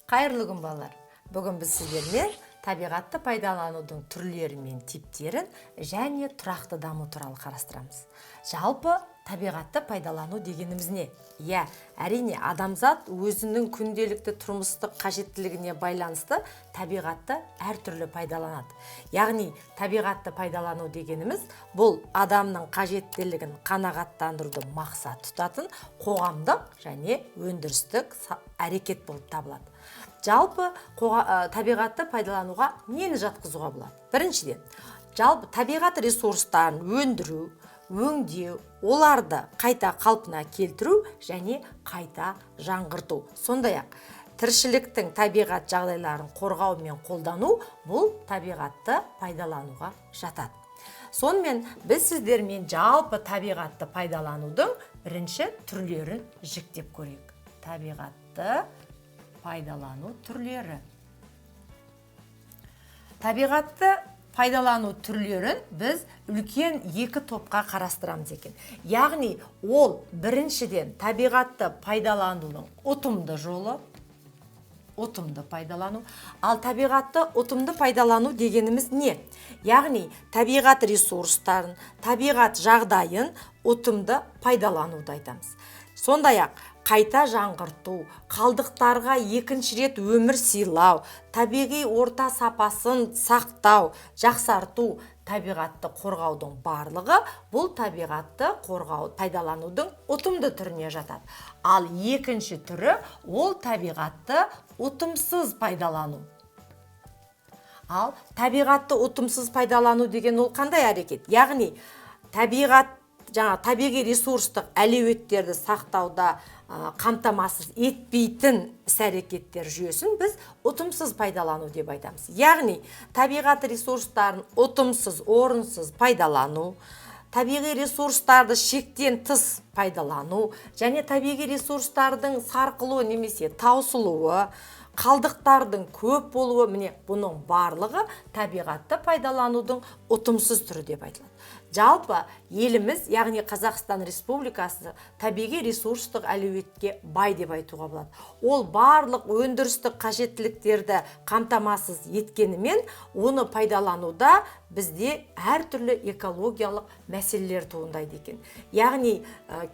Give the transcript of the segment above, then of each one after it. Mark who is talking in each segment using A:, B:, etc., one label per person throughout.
A: Қайырлы күн, балалар! Бүгін біз сіздермен табиғатты пайдаланудың түрлері мен типтерін және тұрақты даму туралы қарастырамыз. Жалпы, табиғатты пайдалану дегеніміз не? Иә, әрине, адамзат өзінің күнделікті тұрмыстық қажеттілігіне байланысты табиғатты әртүрлі пайдаланады. Яғни табиғатты пайдалану дегеніміз — бұл адамның қажеттілігін қанағаттандыруды мақсат тұтатын қоғамдық және өндірістік әрекет болып табылады. Жалпы, табиғатты пайдалануға нені жатқызуға болады? Біріншіден, жалпы табиғат ресурстарын өндіру, өңдеу, оларды қайта қалпына келтіру және қайта жаңғырту, сондай ақ тіршіліктің табиғат жағдайларын қорғау мен қолдану — бұл табиғатты пайдалануға жатады. Сонымен, біз сіздермен жалпы табиғатты пайдаланудың бірінші түрлерін жіктеп көрейік. Табиғатты пайдалану түрлері. Табиғатты пайдалану түрлерін біз үлкен екі топқа қарастырамыз екен. Яғни ол, біріншіден, табиғатты пайдаланудың ұтымды жолы, ұтымды пайдалану. Ал табиғатты ұтымды пайдалану дегеніміз не? Яғни табиғат ресурстарын, табиғат жағдайын ұтымды пайдалануды айтамыз. Сондай ақ қайта жаңғырту, қалдықтарға екінші рет өмір сыйлау, табиғи орта сапасын сақтау, жақсарту, табиғатты қорғаудың барлығы бұл табиғатты қорғау, пайдаланудың ұтымды түріне жатады. Ал екінші түрі — ол табиғатты ұтымсыз пайдалану. Ал табиғатты ұтымсыз пайдалану деген ол қандай әрекет? Яғни табиғат, жаңа табиғи ресурстық әлеуеттерді сақтауда қамтамасыз етпейтін іс әрекеттер жүйесін біз ұтымсыз пайдалану деп айтамыз. Яғни табиғат ресурстарын ұтымсыз, орынсыз пайдалану, табиғи ресурстарды шектен тыс пайдалану және табиғи ресурстардың сарқылуы немесе таусылуы, қалдықтардың көп болуы — міне, бұның барлығы табиғатты пайдаланудың ұтымсыз түрі деп айтылады. Жалпы, еліміз, яғни Қазақстан Республикасы, табиғи ресурстық әлеуетке бай деп айтуға болады. Ол барлық өндірістік қажеттіліктерді қамтамасыз еткенімен, оны пайдалануда бізде әртүрлі экологиялық мәселелер туындайды екен. Яғни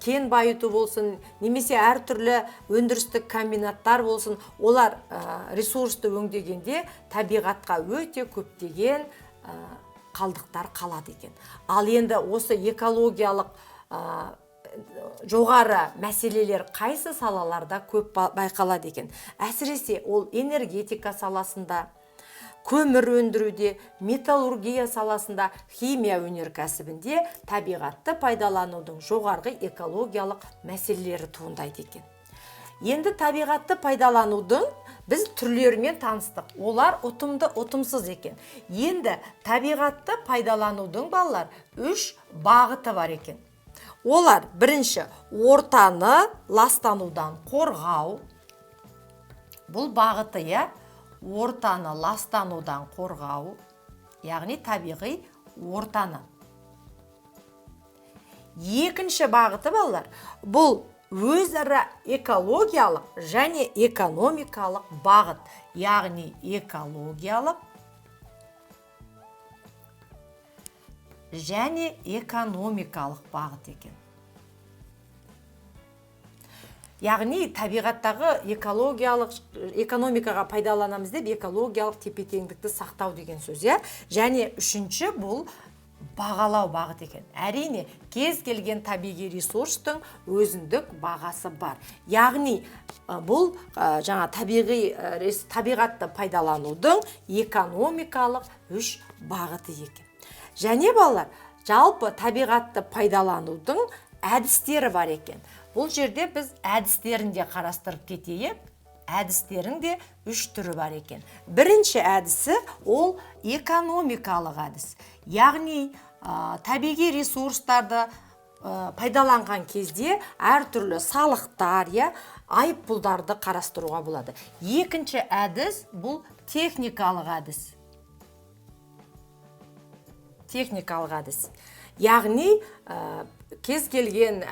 A: кен байыту болсын немесе әртүрлі өндірістік комбинаттар болсын, олар ресурсты өңдегенде табиғатқа өте көптеген қалдықтар қалады екен. Ал енді осы экологиялық жоғары мәселелер қайсы салаларда көп байқалады екен? Әсіресе ол энергетика саласында, көмір өндіруде, металлургия саласында, химия өнеркәсібінде табиғатты пайдаланудың жоғарғы экологиялық мәселелері туындайды екен. Енді табиғатты пайдаланудың біз түрлерімен таныстық. Олар ұтымды, ұтымсыз екен. Енді табиғатты пайдаланудың, балалар, үш бағыты бар екен. Олар: бірінші, ортаны ластанудан қорғау. Бұл бағыты, иә, ортаны ластанудан қорғау, яғни табиғи ортаны. Екінші бағыты, балалар, бұл өзара экологиялық және экономикалық бағыт, яғни экологиялық және экономикалық бағыт екен. Яғни табиғаттағы экологиялық, экономикаға пайдаланамыз деп, экологиялық тепе теңдікті сақтау деген сөз, иә. Және үшінші — бұл бағалау бағыт екен. Әрине, кез келген табиғи ресурстың өзіндік бағасы бар. Яғни бұл жаңа табиғи табиғатты пайдаланудың экономикалық үш бағыты екен. Және, балалар, жалпы табиғатты пайдаланудың әдістері бар екен. Бұл жерде біз әдістерін де қарастырып кетейік. Әдістердің де үш түрі бар екен. Бірінші әдісі — ол экономикалық әдіс. Яғни табиғи ресурстарды пайдаланған кезде әртүрлі салықтар, иә, айыппұлдарды қарастыруға болады. Екінші әдіс — бұл техникалық әдіс. Техникалық әдіс. Яғни кез келген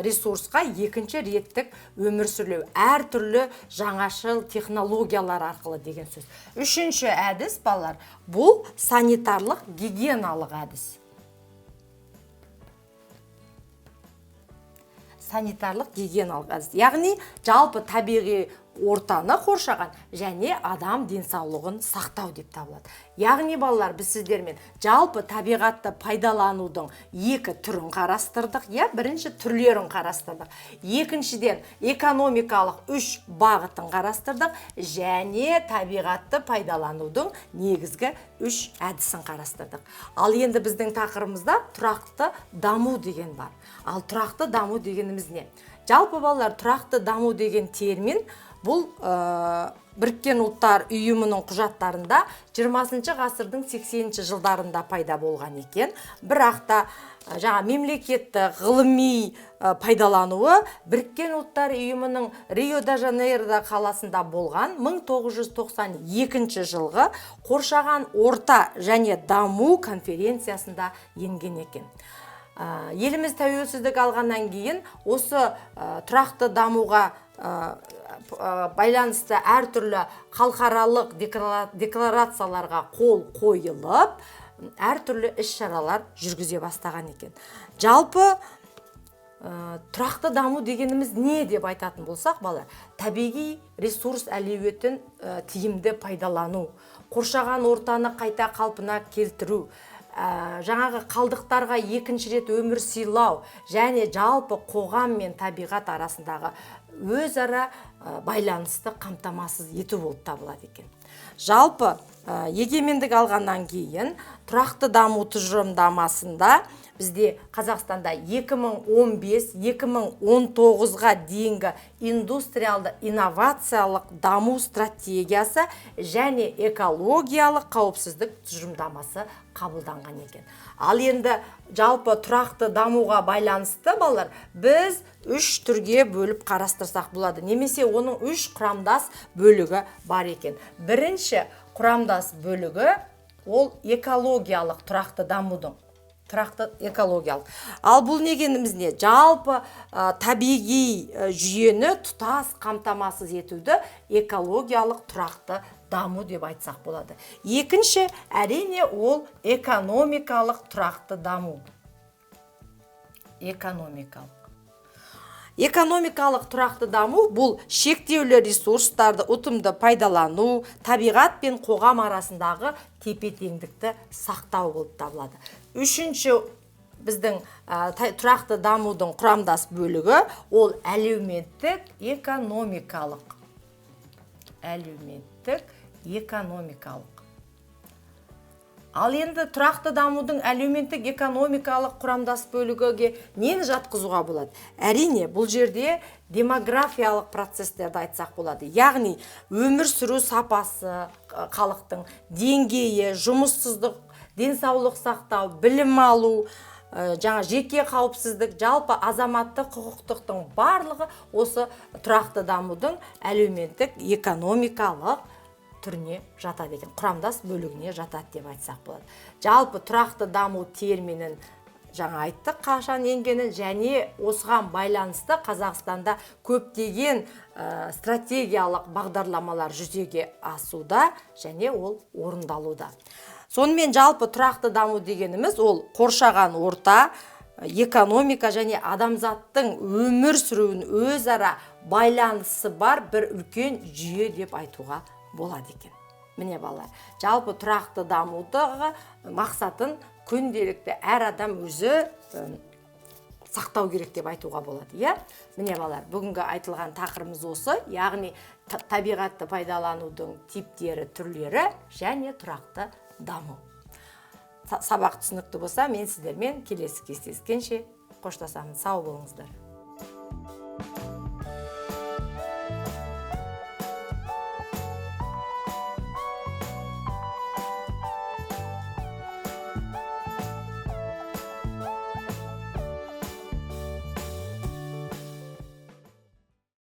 A: ресурсқа екінші реттік өмір сүру, әртүрлі жаңашыл технологиялар арқылы деген сөз. Үшінші әдіс, балалар, бұл санитарлық гигиеналық әдіс. Санитарлық гигиеналық әдіс, яғни жалпы табиғи ортаны қоршаған және адам денсаулығын сақтау деп табылады. Яғни, балалар, біз сіздермен жалпы табиғатты пайдаланудың екі түрін қарастырдық, иә, бірінші түрлерін қарастырдық, екіншіден экономикалық үш бағытын қарастырдық және табиғатты пайдаланудың негізгі үш әдісін қарастырдық. Ал енді біздің тақырыбымызда тұрақты даму деген бар. Ал тұрақты даму дегеніміз не? Жалпы, балалар, тұрақты даму деген термин бұл Біріккен Ұлттар Ұйымының құжаттарында 20 ғасырдың 80 жылдарында пайда болған екен. Бірақ та жаңа мемлекетті ғылыми пайдалануы Біріккен Ұлттар Ұйымының Рио-де-Жанейро қаласында болған 1992 жылғы қоршаған орта және даму конференциясында енген екен. Еліміз тәуелсіздік алғаннан кейін осы тұрақты дамуға байланысты әртүрлі халықаралық декларацияларға қол қойылып, әртүрлі іс-шаралар жүргізе бастаған екен. Жалпы тұрақты даму дегеніміз не деп айтатын болсақ, балалар, табиғи ресурс әлеуетін тиімді пайдалану, қоршаған ортаны қайта қалпына келтіру, жаңағы қалдықтарға екінші рет өмір сыйлау және жалпы қоғам мен табиғат арасындағы өзара байланысты қамтамасыз ету болып табылады екен. Жалпы егемендік алғаннан кейін тұрақты даму тұжырымдамасында бізде Қазақстанда 2015-2019-ға дейінгі индустриалды инновациялық даму стратегиясы және экологиялық қауіпсіздік тұжырымдамасы қабылданған екен. Ал енді жалпы тұрақты дамуға байланысты, балалар, біз үш түрге бөліп қарастырсақ болады, немесе оның үш құрамдас бөлігі бар екен. Бірінші құрамдас бөлігі ол экологиялық тұрақты дамудың тұрақты экологиялық. Ал бұл дегеніміз не? Жалпы табиғи жүйені тұтас қамтамасыз етуді экологиялық тұрақты даму деп айтсақ болады. Екінші, әрине, ол экономикалық тұрақты даму. Экономикалық. Экономикалық тұрақты даму бұл шектеулі ресурстарды ұтымды пайдалану, табиғат пен қоғам арасындағы тепе-теңдікті сақтау болып табылады. Үшінші біздің тұрақты дамудың құрамдас бөлігі ол әлеуметтік экономикалық. Әлеуметтік экономикалық. Ал енді тұрақты дамудың әлеуметтік экономикалық құрамдас бөлігіге нені жатқызуға болады? Әрине, бұл жерде демографиялық процестерді айтсақ болады. Яғни өмір сүру сапасы, халықтың деңгейі, жұмыссыздық, денсаулық сақтау, білім алу, жаңа жеке қауіпсіздік, жалпы азаматтық құқықтықтың барлығы осы тұрақты дамудың әлеуметтік экономикалық түріне жатады екен, құрамдас бөлігіне жатады деп айтсақ болады. Жалпы тұрақты даму терминін жаңа айттық қашан енгенін, және осыған байланысты Қазақстанда көптеген стратегиялық бағдарламалар жүзеге асуда және ол орындалуда. Сонымен жалпы тұрақты даму дегеніміз ол қоршаған орта, экономика және адамзаттың өмір сүруін өзара байланысы бар бір үлкен жүйе деп айтуға болады екен. Міне, балалар, жалпы тұрақты дамудағы мақсатын күнделікті әр адам өзі сақтау керек деп айтуға болады, иә? Міне, балалар, бүгінгі айтылған тақырыбымыз осы, яғни табиғатты пайдаланудың типтері, түрлері және тұрақты даму. Сабақ түсінікті болса, мен сіздермен келесі кездескенше қоштасамын. Сау болыңыздар.